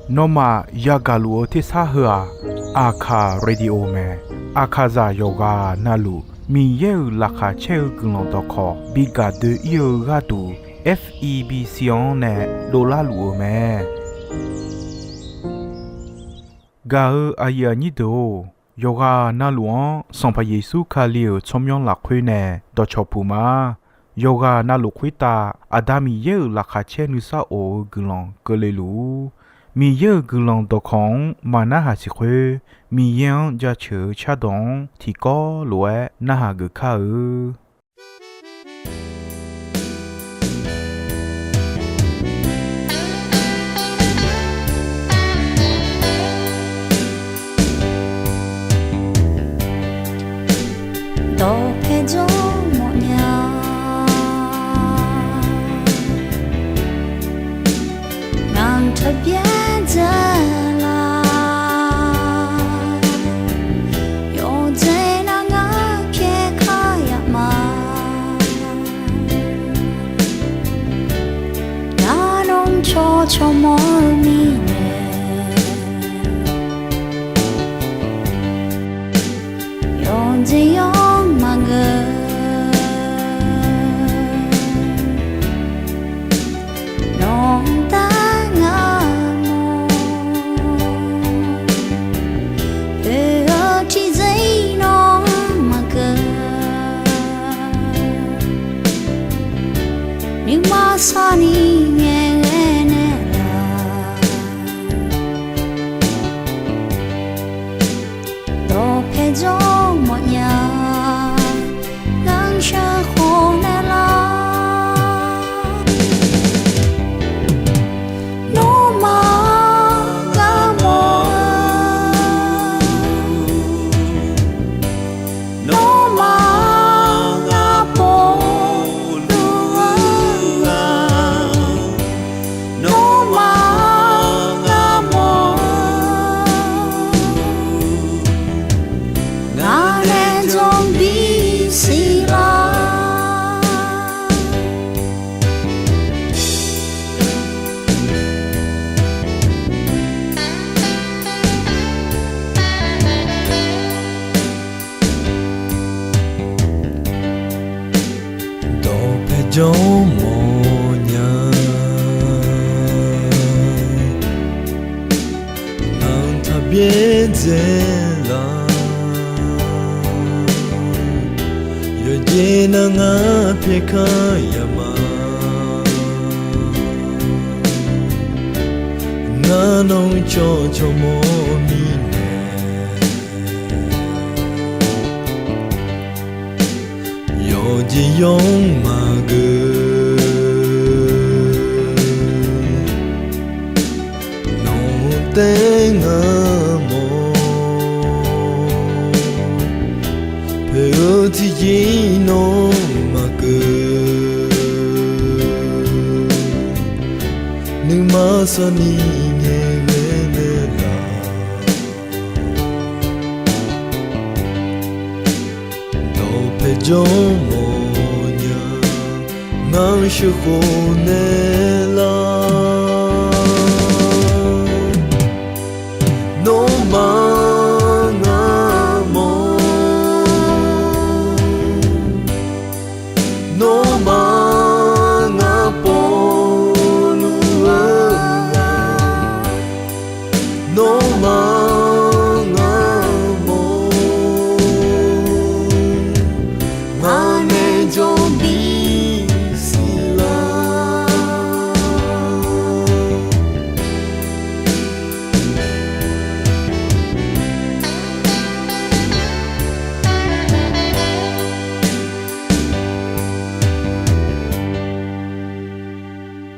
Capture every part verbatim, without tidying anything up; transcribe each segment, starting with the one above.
Nawmaf yagaq luf-eu tersar heu-aq, Aqkaq Radio mae. Aqkaqzaq yawqghaq navluf Miqyaer-euq laqkhaq caer-eu guiqlanq dawqkawq bi gaq doe-ir-eu gharduq, F E B C-anr nae dovlar luf-euq mae. Gaq-eu aqyuif aqnyir deuq-or, yawqghaq navluf-anr Sanqpaq Yeqsur Kali-euq tsawrmyanr lafkhoer nae dawqcawq puq ma. Yawqghaq navluf khoertav Aqda Miqyaer-euq laqkhaq caer nuisar of-eu guiqlanq keuvle luf-ur. Miqyaer-euq guiqlanq dawqkawq-anr maqnarhaq siq khoer, Miqyaer-anr jaceuq-eu cardawq-anr tiqkawv lof-aer narhaq geuf kar-eu. Dawqpae jawr mawfnya, ngaq-anr taqbyaer dzae la. Yawqjeq nav ngar pyaeq kar yaf ma. Ngar nawr cawq cawq mawr-eu mirnae, yawqjeq yawr maqngeur. Nawq-anr dar ngar mawr, oe-eu tiqjeq-ir nawr maqkeuv. Nuima sarni ngaeqghae naeqlaf, dawqpae jawr mawfnya, ngar sheuqkhof naeqlaf. Nawmaf ngar mawr-eu, nawmaf ngar pov luf-eu, nawmaf ngar mawr-eu, ngaq nae jawr bisiq lar. Dawqpae jawr mawfnya, ngaq-anr taqbyaer dzae la. Yawqjeq nav ngar pyaeq kar yaf ma. Ngar nawr cawq cawq mawr mirnae, yawqjeq yawr maqgeur. Nawq-anr taef ngar mawr, poeq-eu tiqjeq-ir nawr maqkeuv. Nuima sarni ngaeqghae naeqlaf, dawqpae jawr mawfnya, ngar sheuqkhof naeqlaf. Nawmaf ngar mawr, nawmaf ngar povluf-eu, nawmaf ngar mawr, ngaq nae jawr bisiq lar.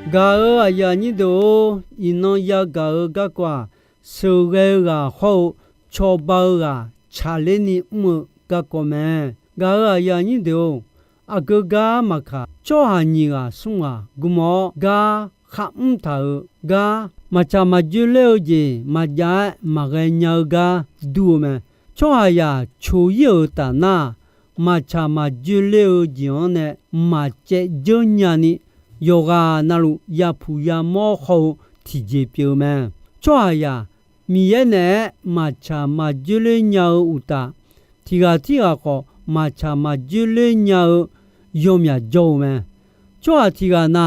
Gaq-euq aqyuif aqnyir deuq-or, iqnan yagaq-eu garkawv-aq, sheuqghae-eu ghaq hawr-eu cawba-eu ghaq tsaqler ni mr-eu garkawv mae. Gaq-euq aqyuif aqnyir deuq-or, aqgeu gar maqkaq, tsawrhaq nyiq ghaq smr ghaq gmq-awr gar kharmr taq-euq gar, maqtsaq maqjoe ler-eu jeq maqjav-aer maqghae nya-eu gar dur-eu mae. Tsawrhaqzaq coq-ir-euq taf nar, maqtsaq maqjoe ler-eu jeq-anr nae maqcaev dzeur nyani yawqghaq navluf yapuq yamawr khawr-eu tiqjeq pyeuf-eu mae. Tsawrhaqzaq Miqyaer naeq-aer maqtsaq maqdzoerler nya-eu uqtaf, tiq ghaq tirghaq khawf maqtsaq maqdzoerler nya-eu yawmyaq jawr-eu mae. Tsawrhaq tiq ghaq na,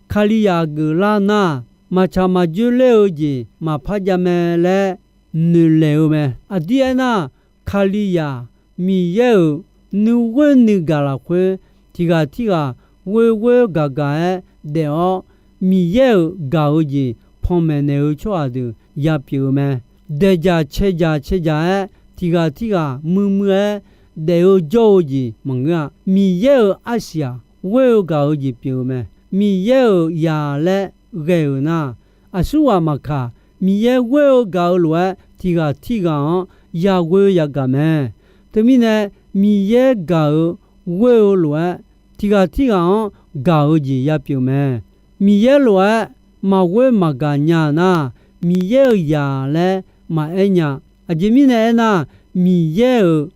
Kalizaq geuflar nar, maqtsaq maqdzoerler-eu jeq maqpar jav mae laer noeqlaeq-eu mae. Aqdir aernar, Kalizaq Miqyaer-euq nuighoer nuigaq lafkhoer, tiq ghaq tirghaq ghoerghoer gaqgaq-aer daef-awr, Miqyaer-euq gaq-eu jeq panmaeq naeq-eu tsawrhaq deuq yapyeuf-eu mae. Daeqdzaq caedzaq caedzaq-aer, tiq ghaq tirghaq muiqmuiq-aer daef-eu jawr-eu jeq maqngeur-a. Miqyaer-euq arsiq-aq, ghoer-eu gaq-eu jeq pyeuf-eu mae. Miqyaer-euq zaq laer ghae-euq nar, aqsurghaq maqkaq, Miqyaer ghoer-eu gaq-eu lof-aer, tiq ghaq tirghaq-anr yaghoer yagaq mae. Teumirnae, Miqyaer gaq-eu ghoer-eu lof-aer, tiq ghaq tirghaq-anr gaq-eu jeq yapyeuf mae. Miqyaer lof-aer maqghoer maqgaq nya nar, Miqyaer-euq zaq laer maqaer nya. Aqjeq mirnae aernar, Miqyaer-euq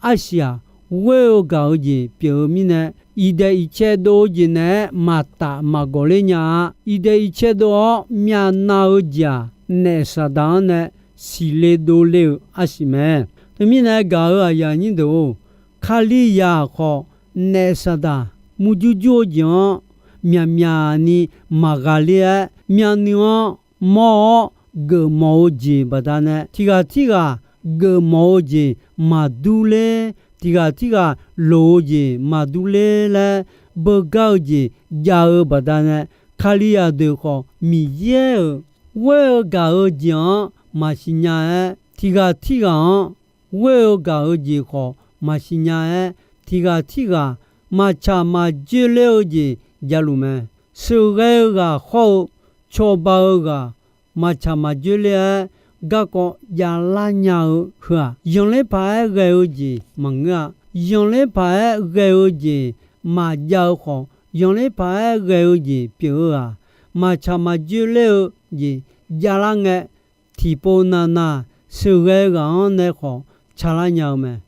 arsiq-aq, ghoer-eu gaq-eu jeq pyeuf-eu mirnae, iqdaeq iqcae dov-eu jeq naeq-aer maqtaf maqgawq ler nya-a. Iqdaeq iqcae dov-awr myavnav-eu jeq-aq, naef Saqdaq-anr nae siqle dovle-euq arsiq mae. Teumirnae gaq-euq aqyuif aqnyir deuq-or, Kalizaq khawf, naef Saqdaq murjur jur-eu jeq-anr myaqmyaq ni maqghaqler-aer, myavnuiv-anr mawr-awr geufmawf-eu jeq baqdanae, tiq ghaq tirghaq geufmawf-eu jeq maqdur ler, tiq ghaq tirghaq loq-eu jeq maqdur ler laer beugar-eu jeq jav-eu baqdanae, Kalizaq deuq khawf Miqyaer-euq ghoer-eu gaq-eu jeq-anr maqsiq nya-aer, tiq ghaq tirghaq-anr ghoer-eu gaq-eu jeq khawf maqsiq nya-aer, tiq ghaq tirghaq maqtsaq maqdzoerler-eu jeq javluf mae. Sheuqghae-eu ghaq hawr-eu cawba-eu ghaq maqtsaq maqdzoerler-aer garkawv javlar nya-eu heu-aq, zanqler paq-aer ghae-eu jeq maqngeur-a. Zanqler paq-aer ghae-eu jeq maqjav-eu khawf, zanqler paq-aer ghae-eu jeq pyeuf-eu-aq, maqtsaq maqdzoerler-eu jeq javlar ngae, tiqpov navnav sheuqghae-eu ghaq-anr nae khawf tsaqlar nya-eu mae.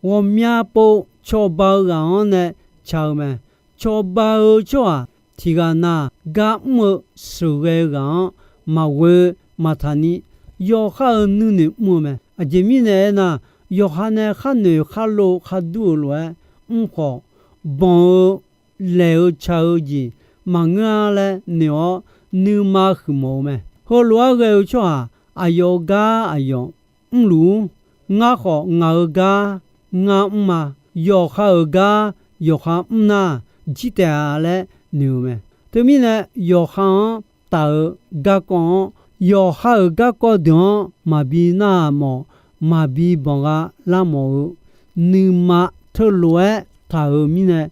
Ghawqmya pov cawba-eu ghaq-anr nae tsaq-eu mae. Cawba-eu tsawrhaq tiq ghaq na, gar mr-eu sheuqghae-eu ghaq-anr maqghoe maqtaq ni, yawqha-euq nuinoeq mr-eu mae. Aqjeq mirnae aernar, yawqha nae khar noeq khar lov khar dur-euq lof-aer mr khawf, banq-eu laeq-eu ca-eu jeq maqngeur-a laer noeq-awr, nuima huiqmawf-eu mae. Heulof-aer ghae-eu tsawrhaq aqyawf-eu gar aqyawf mrluf-ur. Ngar khawf ngaq-euq gar ngar mr ma. Yawqha-euq gar yawqha mr nar, jir taef-a laer noeq-eu mae. Teumirnae, yawqha-anr taf-eu garkawv-anr, yawqha-euq garkawv deuq-anr maqbi nar-aq mawf, maqbi banq gha lar mawf-eu nuima teulof-aer taq-euq mirnae,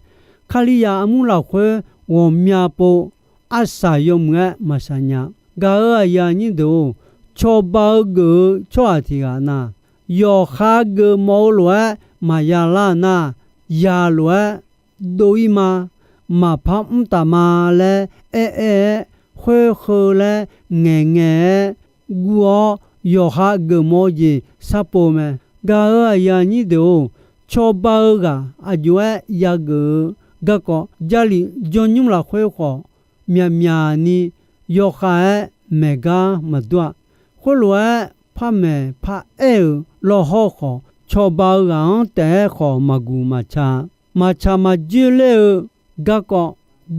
Kalizaq armur lafkhoer ghawqmya pov arsaq yawmuiq-aer maqsaq nya. Gaq-euq aqyuif aqnyir deuq-or, cawba-eu geuf-eu tsawrhaq tiq ghaq na, yawqha geufmawf-eu lof-aer maqya lar nar, yaq lof-aer dov-ir ma, maqpar mr taf ma laer aer-aer-aer, khoer heu laer ngaeqngaeq-aer guv-awr, yawqha geufmawf-eu jeq sharpov-eu mae. Gaq-euq aqyuif aqnyir deuq-or, cawba-eu ghaq aqjox-aer yageuf-eu garkawv, Jarlif jawrnymr lafkhoer khawf, myaqmyaq ni yawkhav-aer maeq gar maqdur-a. Khoerlof-aer par maeq par aer-euq lawhawr khawf, cawba-eu ghaq-anr taef-aer khawf maqguq maqtsa. Maqtsaq maqdzoerler-eu garkawv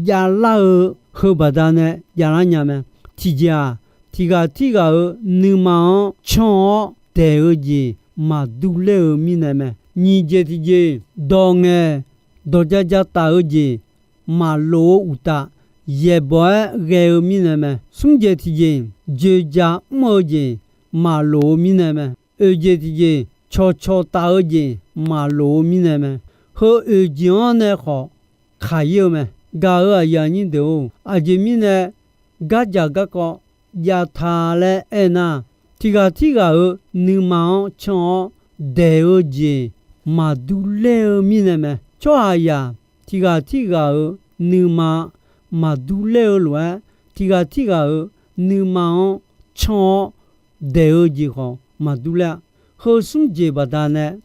javlar-eu heu baqdanae javlar nya mae. Tiqjeq-aq, tiq ghaq tirghaq-euq nuima-anr canr-awr daeq-eu jeq maqdur ler-eu mirnae mae. Nyiq jeq tiqjeq, dawq ngaeq dawq ja ja taf-eu jeq maqlof-eu uqtaf, yaeqbawq-aer ghae-eu mirnae mae. Smr jeq tiqjeq, dzoeqdzaq mr-eu jeq maqlof-eu mirnae mae. Oeq jeq tiqjeq, cawqcawq taf-eu jeq maqlof-eu mirnae mae. Heu oeq jeq-anr nae khawf kaq-ir-eu mae. Gaq-euq aqyuif aqnyir deuq-or, aqjeq mirnae gardzaq garkawv jav ta laer aernar, tiq ghaq tirghaq-euq nuima-anr canr-awr daeq-eu jeq maqdur ler-eu mirnae mae. Tsawrhaqzaq tiq ghaq tirghaq-euq nuima maqdur ler-eu lof-aer, tiq ghaq tirghaq-euq nuima-anr canr-awr daeq-eu jeq khawf maqdur ler-a. Heu smr jeq baqdanae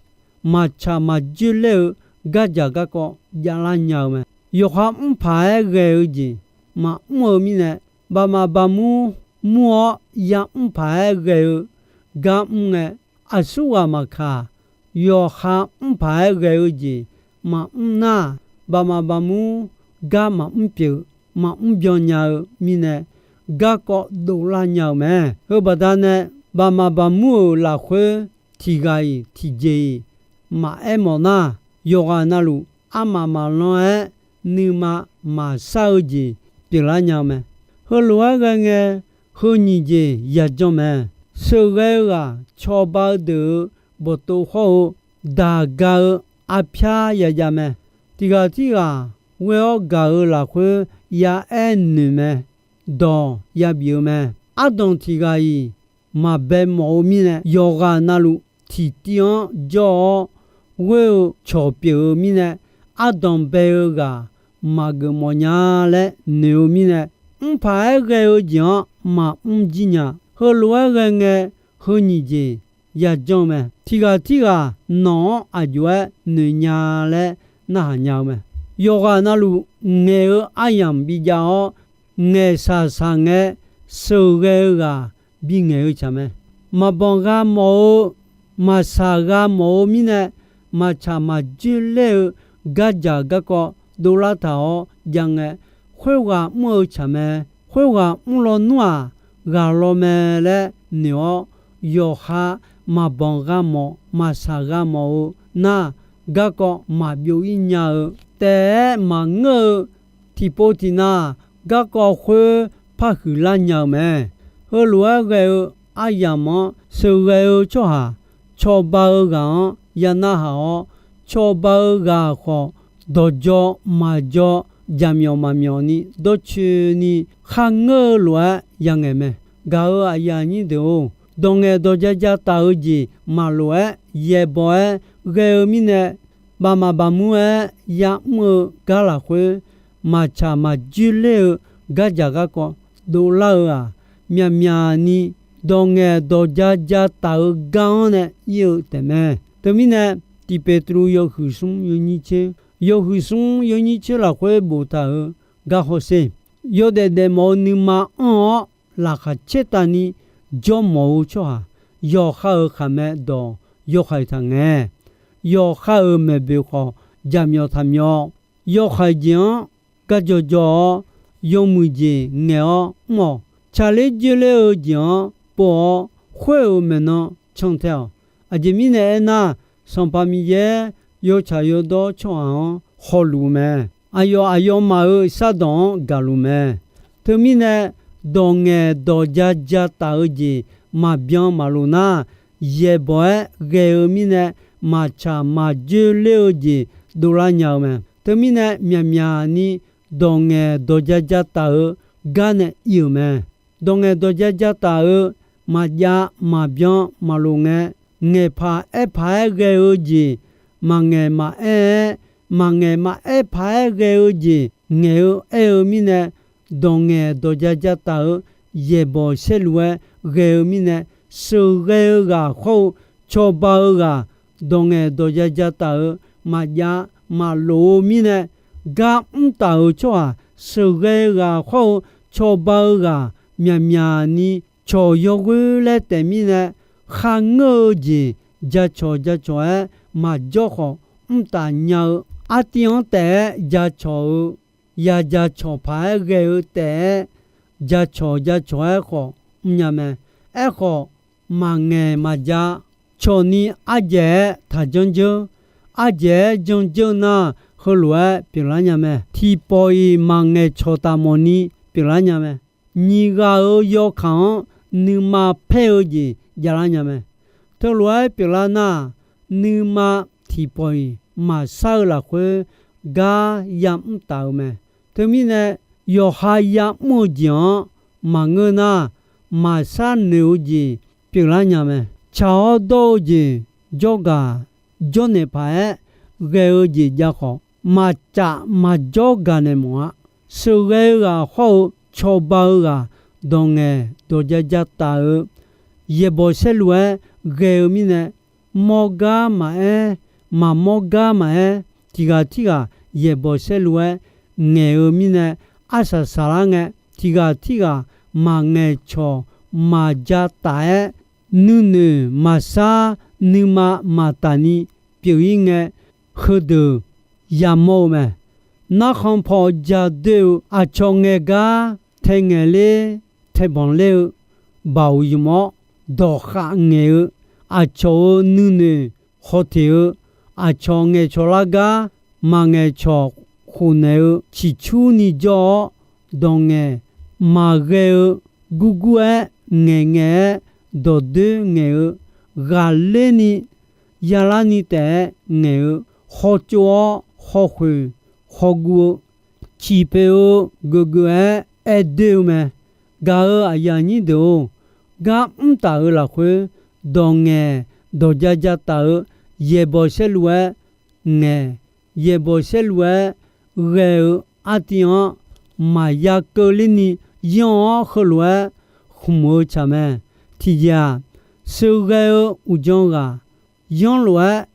maqtsaq maqdzoerler-eu gardzaq garkawv javlar nya-eu mae. Yawqha mr paq-aer ghae-eu jeq maqmr-eu mirnae, baqmaq baqmur mur-awr yamr paq-aer ghae-eu gar mr ngae, aqsurghaq maqkaq, yawqha mr paq-aer ghae-eu jeq maqmr nar, baqmaq baqmur gar maqmr pyeuf, maqmr byan nya-eu mirnae, garkawv dovlar nya-eu mae. Heubaqda nae, baqmaq baqmur-euq lafkhoer tiq ghaq-iq tiqjeq-iq maqaer mawf nar, yawqghaq navluf armaf maqlan-aer nuima maqshar-eu jeq pyeuflar nya-eu mae. Heulof-aer ghae ngae, heu nyiq jeq yajanr mae. Sheuqghae-eu ghaq cawba-eu deuq-euq bawqtov hawr-eu daq ga-eu arpyar yajav mae. Tiq ghaq tirghaq ghoe-awr gaq-eu lafkhoer yaaer noeq mae. Dawq yabif-eu mae. Ardanq tiq ghaq-iq maqbae mawf-eu mirnae, yawqghaq navluf tiqtiv-anr jawr-awr ghoer-eu cawq pyeuf-eu mirnae, ardanq bae-eu ghaq maqgeuf mawf nya laer noeq-eu mirnae, mr paq-aer ghae-eu jeq-anr maqmr jir nya. Heulof-aer ghae ngae, heu nyiq jeq yajanr-eu mae. Tiq ghaq tirghaq nawq-anr aqjox-aer noeq nya laer narhaq nya-eu mae. Yawqghaq navluf ngaeq-eu aryamq bijav-awr, ngaeqshaq shaq ngae sheuqghae-eu ghaq bingaeq-eu tsaq mae. Maqbanq gha mawf-eu, maqshaq gha mawf-eu mirnae, maqtsaq maqjoer ler-eu gardzaq garkawv dovlar taq-awr jav ngae, khoerghaq mr-eu tsaq mae. Khoerghaq mr lawnmr-aq, ghaq law mae laer noeq-awr, yawqha maqbanq gha mawf maqshaq gha mawf-eu nar, garkawv maqbyov ir nya-eu, taef-aer maqngeur-eu tiqpov tiqnav garkawv khoer parhuiq lar nya-eu mae. Heulof-aer ghae-eu aryamq-anr sheuqghae-eu tsawrhaq, cawba-eu ghaq-anr ya narhaq-awr, cawba-eu ghaq khawf dawqdzaw maqdzaw, jaqmyawf maqmyawf ni dawrcoeni kharngeur-eu lof-aer yangaeq mae. Gaq-euq aqyuif aqnyir deuq-or, dawq ngaeq dawq ja ja taf-eu jeq maqlof-aer yaeqbawq-aer ghae-eu mirnae, bafmaf baqmur-aer ya'mr-eu gar lafkhoer, maqtsaq maqjoer ler-eu gardzaq garkawv dovlar-eu-aq, myaqmyaq ni dawq ngaeq dawq ja ja taf-eu gar-anr nae ir-eu taef mae. Teumirnae, Tiq Peqtruv yawhuiq smr yawnyir tser, yawhuiq smr yawnyir tser lafkhoer boftaq-euq gar hawsher. Yawdaef daefmawf-eu nuima anr-awr, laqkhaq caertavni jawrmawf-eu tsawrhaq, yawqha-euq khaqmae dawq yawhaiq taqngae. Yawqha-euq maeqboeq khawf jaqmyawf taqmyawf. Yawhaiq jeq-anr garjaw jaw-awr, yawmuiq jeq ngaeq-awr mr-awq. Tsaqler joerler-eu jeq-anr pov-awr, khoer-euq maeqnan cantae-awq. Aqjeq mirnae aernar, Sanqpaq Miqyaer yawtsaq yawdawr tsawrhaq-anr hawluf-eu mae. Aqyawf aqyawfmaf-euq shardawq-anr gaqluf mae. Teumirnae, dawq ngaeq dawq ja ja taf-eu jeq maqbyan maqlof nar, yaeqbawq-aer ghae-eu mirnae, maqtsaq maqjoer ler-eu jeq dovlar nya-eu mae. Teumirnae, myaqmyaq ni dawq ngaeq dawq ja ja taf-eu gar nae ir-euq mae. Dawq ngaeq dawq ja ja taf-eu maqjav maqbyan maqlof ngae, ngaeqpaq aerpaq-aer ghae-eu jeq maqngaeq maqaer-aer, maqngaeq maqaer paq-aer ghae-eu jeq ngaeq-eu aer-eu mirnae, dawq ngaeq dawq ja ja taf-eu yaeqbawq saerlu-aer ghae-eu mirnae, sheuqghae-eu ghaq hawr-eu cawba-eu ghaq, dawq ngaeq dawq ja ja taf-eu maqjav maqlof-eu mirnae, gar mr taf-euq tsawrhaq, sheuqghae-eu ghaq hawr-eu cawba-eu ghaq, myaqmyaq ni cawq yawghoer laer taef mirnae, kharngeur-eu jeq jacawq jacawq-aer maqjawr khawf, mr taf nya-eu artiv-anr taef-aer jacawq-eu, ya jacawq paq-aer ghae-eu taef-aer jacawq jacawq-aer khawf mrnya mae. Aerkhawf, maqngaeq maqjav, cawq ni ardzaeq-aer taq janr dzeur, ardzaeq-aer janr dzeur nar, heulof-aer pyeuflar nya mae. Tiqpawf-iq maqngaeq cawq taf mawf ni pyeuflar nya mae. Nyiq ghaq-euq yawkaq-anr nuima paer-eu jeq javlar nya mae. Teulof-aer pyeuflar nar, nuima tiqpawf-iq maqshar-eu lafkhoer gar yamr taf-eu mae. Teumirnae, yawqha yamr-eu jeq-anr maqngeur nar, maqshar noeq-eu jeq pyeuflar nya mae. Tsaq-awr dawr-eu jeq jawrgaq jawrnaeq paq-aer ghae-eu jeq jav khawf, maqcaf maqjawr gaqnaeq mawf-a. Sheuqghae-eu ghaq hawr-eu cawba-eu ghaq, dawq ngaeq dawq ja ja taf-eu yaeqbawq saerlu-aer ghae-eu mirnae, mawr gar maqaer, maqmawr gar maqaer, tiq ghaq tirghaq yaeqbawq saerlu-aer ngaeq-eu mirnae, arsaq saqlar ngae, tiq ghaq tirghaq maqngaeq cawq maqja taf-aer, nuinoeq maqsar nuima maqtaf ni pyeuf-ir ngae, heudeuq yamawr-eu mae. Narkhan paw ja doer-eu aqcawq ngaeq gar tae ngaeq ler tae banq ler-eu baoq ymq-awr, dawqkhav ngaeq-eu aqcawq-euq nuinoeq hawteq-eu, aqcawq ngaeqcawq lar gar maqngaeq cawq khofnaeq-eu ciqcurni jawr-awr, dawq ngaeq maqghae-eu gurgur-aer ngaeqngaeq-aer dawqdoer ngaeq-eu ghaqler ni yalar ni taef-aer ngaeq-eu hawtsov-awr hawkhoeq hawguv-eu ciqpoeq-eu geufgeuf-aer aer doer-eu mae. Gaq-euq aqyuif aqnyir deuq-or, gar mr taf-euq lafkhoer, dawq ngaeq dawq ja ja taf-eu yaeqbawq saerlu-aer ngaeq, yaeqbawq saerlu-aer ghae-eu artiv-anr maqya keuvler ni yanr-awr heulof-aer khmq-eu tsaq mae. Tiqjeq-aq, sheuqghae-eu uqdzan ghaq yanr lof-aer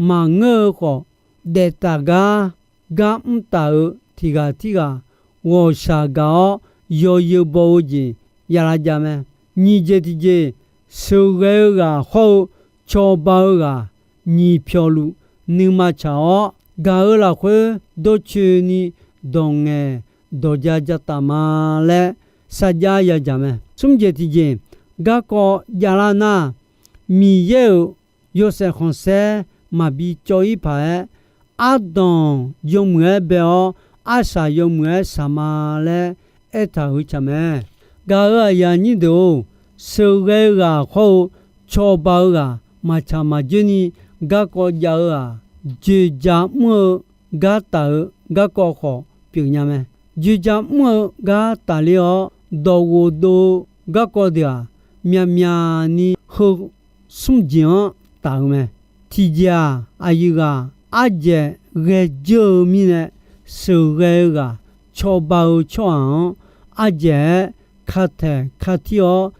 maqngeur-eu khawf, daef taf gar gar mr taf-eu tiq ghaq tirghaq ghawqshaq gaq-awr yawzeu baw-eu jeq yalav jav mae. Nyiq jeq tiqjeq, sheuqghae-eu ghaq hawr-eu cawba-eu ghaq nyiq pyawqluf nuima tsaq-awr, gaq-euq lafkhoer dawrcoeni dawq ngaeq dawq ja ja taf ma laer sarjax yadzaq mae. Smr jeq tiqjeq, garkawv javlar nar, Miqyaer-euq yawshaef khanqsaer maqbi cawv-ir paq-aer, ardanq yawmuiq-aer bae-awr arsaq yawmuiq-aer shaq ma laer aertaq-euq tsaq mae. Gaq-euq aqyuif aqnyir deuq-or, sheuqghae-eu ghaq hawr-eu cawba-eu ghaq maqtsaq maqdzoer ni garkawv jav-eu-aq, dzoeqdzaq mr-eu gar taf-eu garkawv khawf pyeufnya mae. Dzoeqdzaq mr-eu gar tafler-awr dawqghof dov-eu garkawv deuq-aq, myaqmyaq ni heu smr jeq-anr taf-eu mae. Tiqjeq-aq, aqyuif ghaq ardzaeq ghae dzeur-eu mirnae, sheuqghae-eu ghaq cawba-eu tsawrhaq-anr ardzaeq-aer kataeq katir-awr,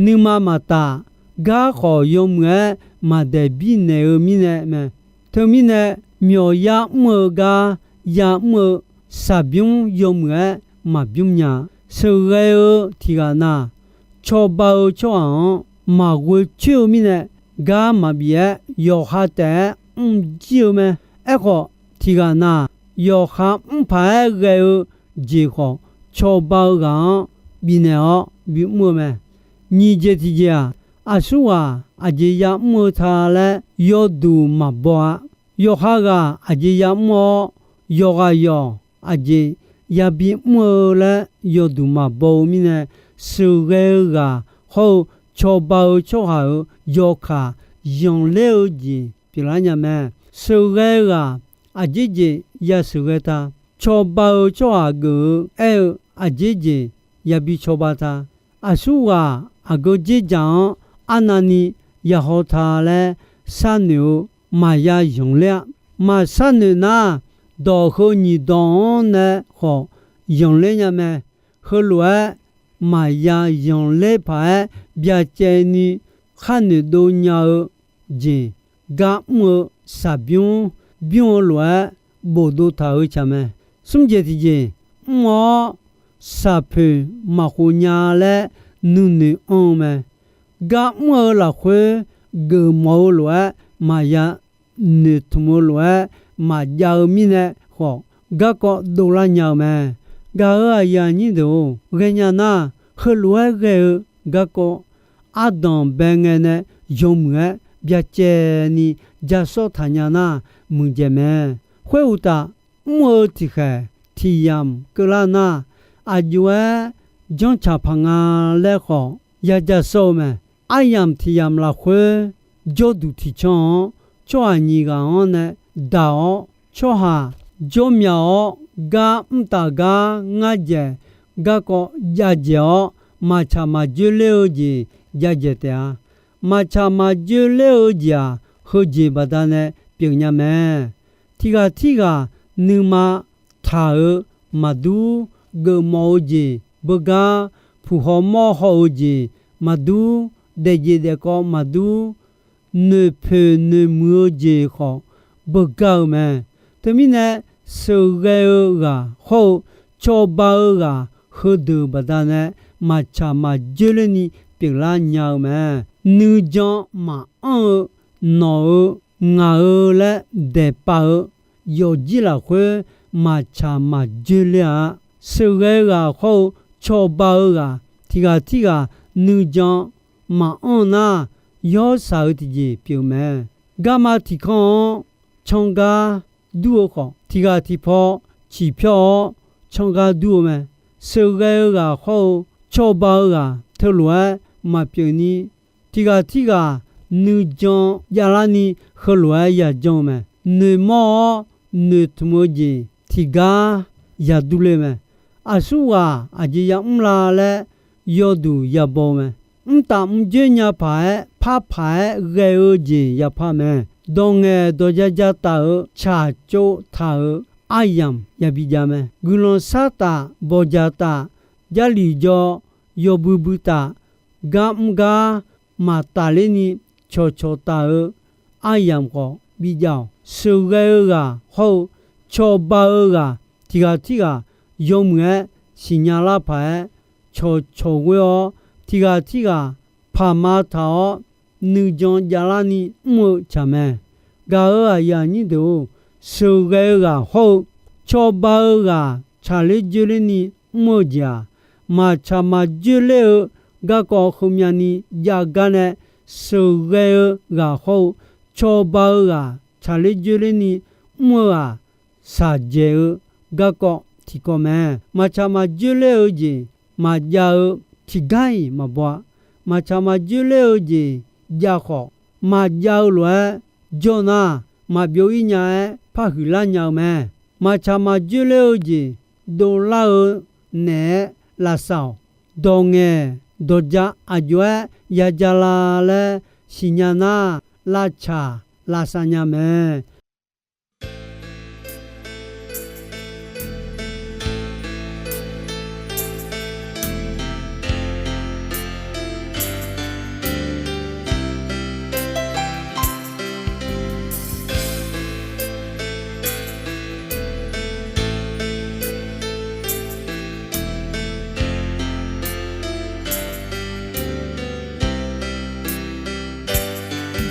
nuima maqtaf, gar khawf yawmuiq-aer maqdaeq birnaeq-eu mirnae mae. Teumirnae, myawq yar mr-eu gar yamr-eu shaqbymr yawmuiq-aer maqbymr nya. Sheuqghae-eu tiq ghaq na, cawba-eu tsawrhaq-anr maqghoe coer-eu mirnae, gar maqbif-aer yawqha taef-aer mr jir-eu mae. Aerkhawf, tiq ghaq na, yawqha mr paq-aer ghae-eu jeq khawf, cawba-eu ghaq-anr bifnaeq-awr bimr-eu mae. Nyiq jeq tiqjeq-aq, aqsurghaq aqjeq yamr-eu ta laer yawduq maqbaw-a. Yawqha ghaq aqjeq yamr-awr, yawqghaq yawq aqjeq yabi mr-eu laer yawduq maqbaw-eu mirnae, sheuqghae-eu ghaq hawr-eu cawba-eu tsawrhaq-euq yawkaq yanqler-eu jeq pyeuflar nya mae. Sheuqghae-eu ghaq aqjeq jeq yasheuqghae ta. Cawba-eu tsawrhaq geuf-eu aer-eu aqjeq jeq yabi cawba ta. Aqsurghaq aqgeu dzerdzaq-anr arnavni yahaw ta laer sharnoeq-eu maqya yanqler-a. Maqsharnoeq nar, dawq heu nyiq dawq-anr nae khawf yanqler nya mae. Heulof-aer maqya yanqler paq-aer byacaevni khar noeqdov nya-eu jeq, gar mr-eu shaqbymr bymr-eu lof-aer bofdov taq-eu tsaq mae. Smr jeq tiqjeq, mr-awr shaqpoeq maqkhof nya laer nuinoeq anr-eu mae. Gar mr-eu lafkhoer geufmawf-eu lof-aer maqya noeqtmq-eu lof-aer maqjav-eu mirnae khawf, garkawv dovlar nya-eu mae. Gaq-euq aqyuif aqnyir deuq-or, ghaenya nar, heulof-aer ghae-eu garkawv ardanq bae ngae nae yawmuiq-aer byacaevni ja sawr taq nya nar muiqdzaeq mae. Khoeruqtaf, mr-eu tiqkhaeq tiq yamq keuvlar nar, aqjox-aer janrcaq paq nga laer khawf ya ja sawr-eu mae. Aryamq tiq yamq lafkhoer jawrduq tiqcanr-anr tsawrhaq nyiq ghaq-anr nae daq-awr, tsawrhaq jawr myaq-awr gar mr taf gar ngar dzaeq garkawv jav dzaeq-awr, maqtsaq maqdzoer ler-eu jeq jav dzaeq taef-a. Maqtsaq maqdzoer ler-eu jeq-aq, heujeq baqdanae pyeufnya mae. Tiq ghaq tirghaq nuima taq-eu maqdur, geufmawf-eu jeq beugar, puq haw mawr haw-eu jeq maqdur, daefjeq daefkawv maqdur, noeqpoeq noeqmuiq-eu jeq khawf beugar-eu mae. Teumirnae, sheuqghae-eu ghaq hawr-eu cawba-eu ghaq heudeuq baqdanae maqtsaq maqjoer lerni pyeuflar nya-eu mae. Nuijan maqanr-eu, nawq-eu, ngaq-eu laer daeqpav-eu yawfjir lafkhoer maqtsaq maqjoer ler-a. Sheuqghae-eu ghaq hawr-eu cawba-eu ghaq tiq ghaq tirghaq nuijan maqanr nar, yawshaq-eu tiqjeq pyeuf mae. Garma tiq kanr-anr cangar dur-eu khawf, tiq ghaq tiq paw ciqpyawr-awr cangar dur-eu mae. Sheuqghae-eu ghaq hawr-eu cawba-eu ghaq teulof-aer maqpyeuf ni, tiq ghaq tirghaq nuijan javlarni heulof-aer yajanr-eu mae. Noeqmawr-awr noeqtmq-eu jeq tiqgar yadur ler-eu mae. Aqsurghaq aqjeq yamr la laer yawduq yabaw-eu mae. Mrtaf mrjoer nya paq-aer par paq-aer ghae-eu jeq yapar mae. Dawq ngaeq dawq ja ja taf-euq tsaqtsov taq-euq aryamq yabi jav mae. Guiqlanq sar taf, bawqjaq taf, jarlif jaw, yawbui bui taf, gar mr gar maqtaf lerni cawqcawq taf-euq aryamq khawf bijav-awq. Sheuqghae-eu ghaq hawr-eu cawba-eu ghaq tiq ghaq tirghaq yawmuiq-aer siqnya lar paq-aer cawqcawq ghoer-awr, tiq ghaq tirghaq paqma taq-awr nuijan javlarni mr-eu tsaq mae. Gaq-euq aqyuif aqnyir deuq-or, sheuqghae-eu ghaq hawr-eu cawba-eu ghaq tsaqler joer lerni mr-eu jeq-aq, maqtsaq maqjoer ler-eu garkawv heumyavni jav gar nae, sheuqghae-eu ghaq hawr-eu cawba-eu ghaq tsaqler joer lerni mr-eu-aq, shaqjaeq-eu garkawv tiqkawv mae. Maqtsaq maqjoer ler-eu jeq maqjav-eu tiqgar-iq maqbaw-a. Maqtsaq maqjoer ler-eu jeq jav khawf, maqjav-eu lof-aer jawr nar, maqbyov-ir nya-aer parhuiq lar nya-eu mae. Maqtsaq maqjoer ler-eu jeq dovlar-eu naeq-aer lavsav-awq. Dawq ngaeq dawq ja aqjox-aer yaja la laer siqnya nar, lavtsaq lavsav nya mae.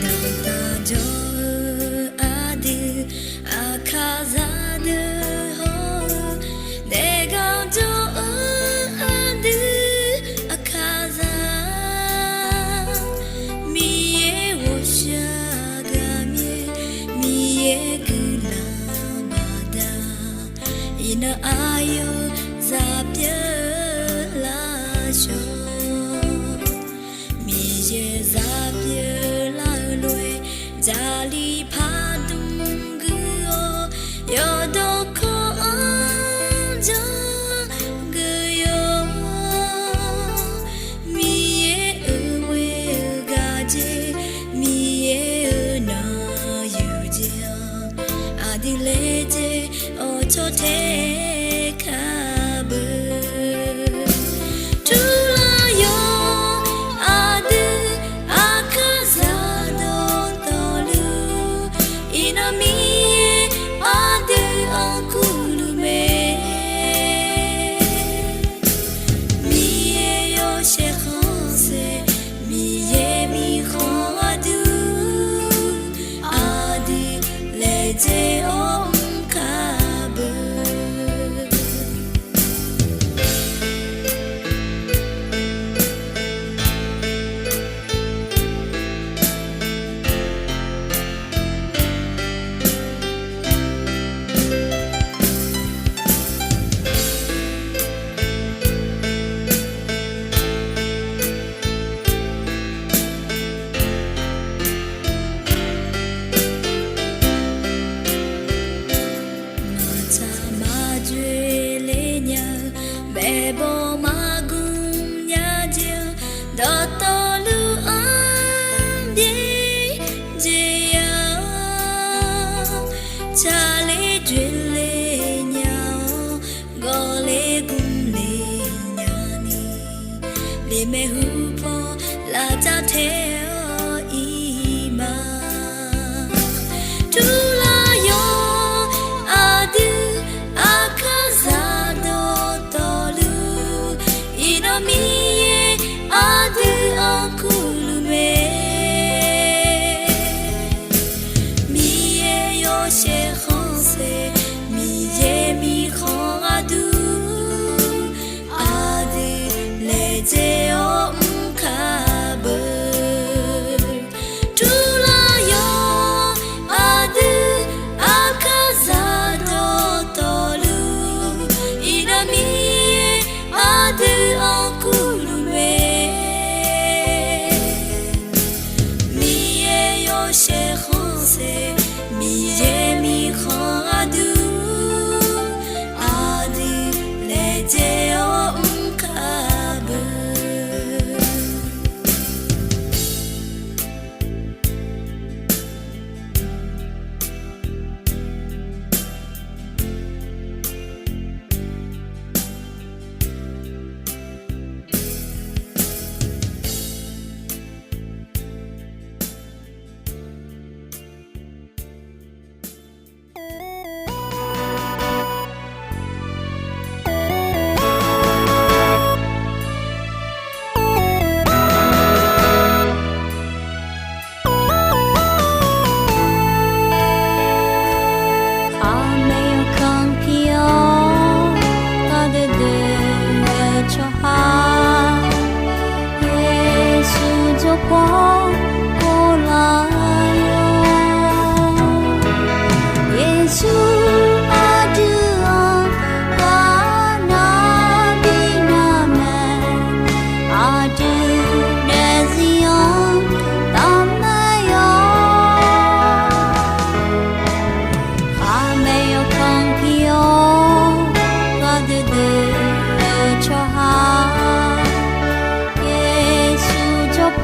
Daqtaq jawr-eu aqdui aqkaqzaq deuq hawr-eu, daefgar jawr-eu aqdui aqkaqzaq, Miqyaer ghawqshaq gaqmyaer, Miqyaer guiqlanq baqda, iqnan aqyawf zaq pyeuf lar shawr. Miqyaer zaq pyeuf lar-eu lof-aer, jaqli pardmq guiq-awr, yawqdawq kawv-anr janr guiq yawq. Miqyaer-euq ghoer-eu gaqjeq, Miqyaer-euq nanq yuqjeq-anr, aqdui laejae-awr cawtae kar beu. Turlar yawq aqdui aqkaqzaq dawqtawvluf, iqnan Miqyaer aqdui-anr kurluf mae. Miqyaer yawshaef khanqsaer, Miqyaer mirkhanq gharduq, aqdui laejae-awr mr kar beu. Maqtsaq maqjoe ler nya-eu, maeqbawq maqgmq nya jeq-anr, dawqtawvluf-anr byaerdzae ya-awr, tsaqler joeler nya-awr, gawqler gmqler nyani, lemaeq hupaw lavcav tae-awr iq ma. Turlar yawq aqdui aqkaqzaq dawq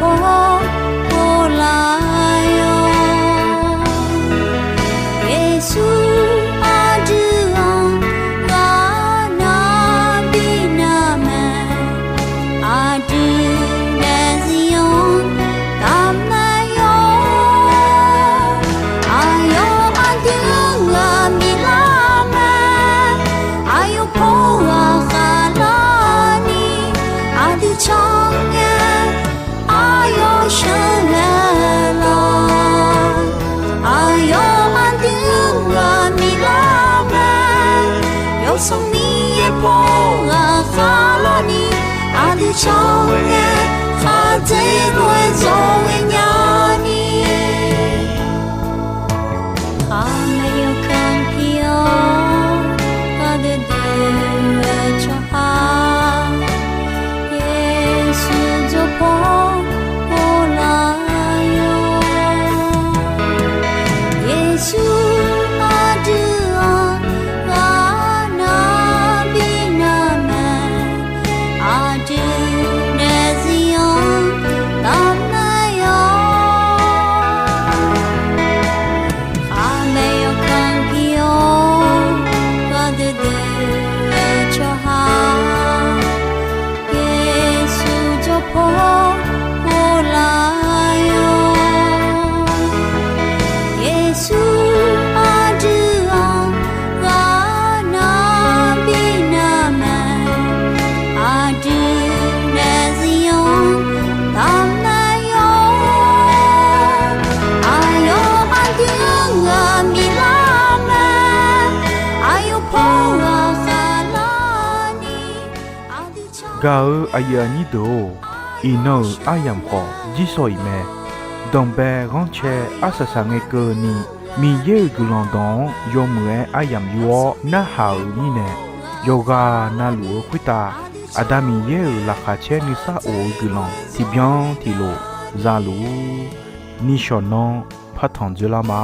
paw pov laf-awq. Yeqsur aqdui-anr ghaqnar bi navmae, aqdui daefzir-anr tafmae-awq. Aqyawf aqdui-anr ghaq biflar mae, aqyawf paw ghaq khavlarni, aqdui cangae aqyawf sheuqghae lawq. Aqyawf aqdui-anr ghaq biflar mae, Yawsanr Miqyaer paw ghaq khavlarni, aqdui cangae khaqdzerzaq-aer zawqghae nyani, khaqmae yawkaq pir-awr ghaqdui dui-eu tsawrhaq, Yeqsur jawr paw pov laf-awq. Yeqsur aqdui-anr ghaqnar bi navmae, aqdui daefzir-anr tafmae-awq. Khaqmae yawkaq pir-awr ghaqdui dui-eu tsawrhaq, Yeqsur jawr paw pov laf-awq. Yeqsur aqdui-anr ghaqnar bi navmae, aqdui daefzir-anr tafmae-awq. Aqyawf aqdui-anr ghaq biflar mae, aqyawf paw ghaq khavlarni, aqdui cangae Gaq-eu aqyuif aqnyir deuq-or, iqnan-euq aryamq khawf jirsawq iq mae. Danqbae ghanrcae arsaq saq ngae keuvni, Miqyaer-euq guiqlanq dawq-anr yawmuiq-aer aryamq yur-awr narhaq-euq mirnae, yawqghaq navluf-eu khoertav Aqda Miqyaer-euq laqkhaq caer nuisar of-eu guiqlanq tiqbyan tiqlof za luf-ur. Nishawq nanr partanq dzoerlar ma.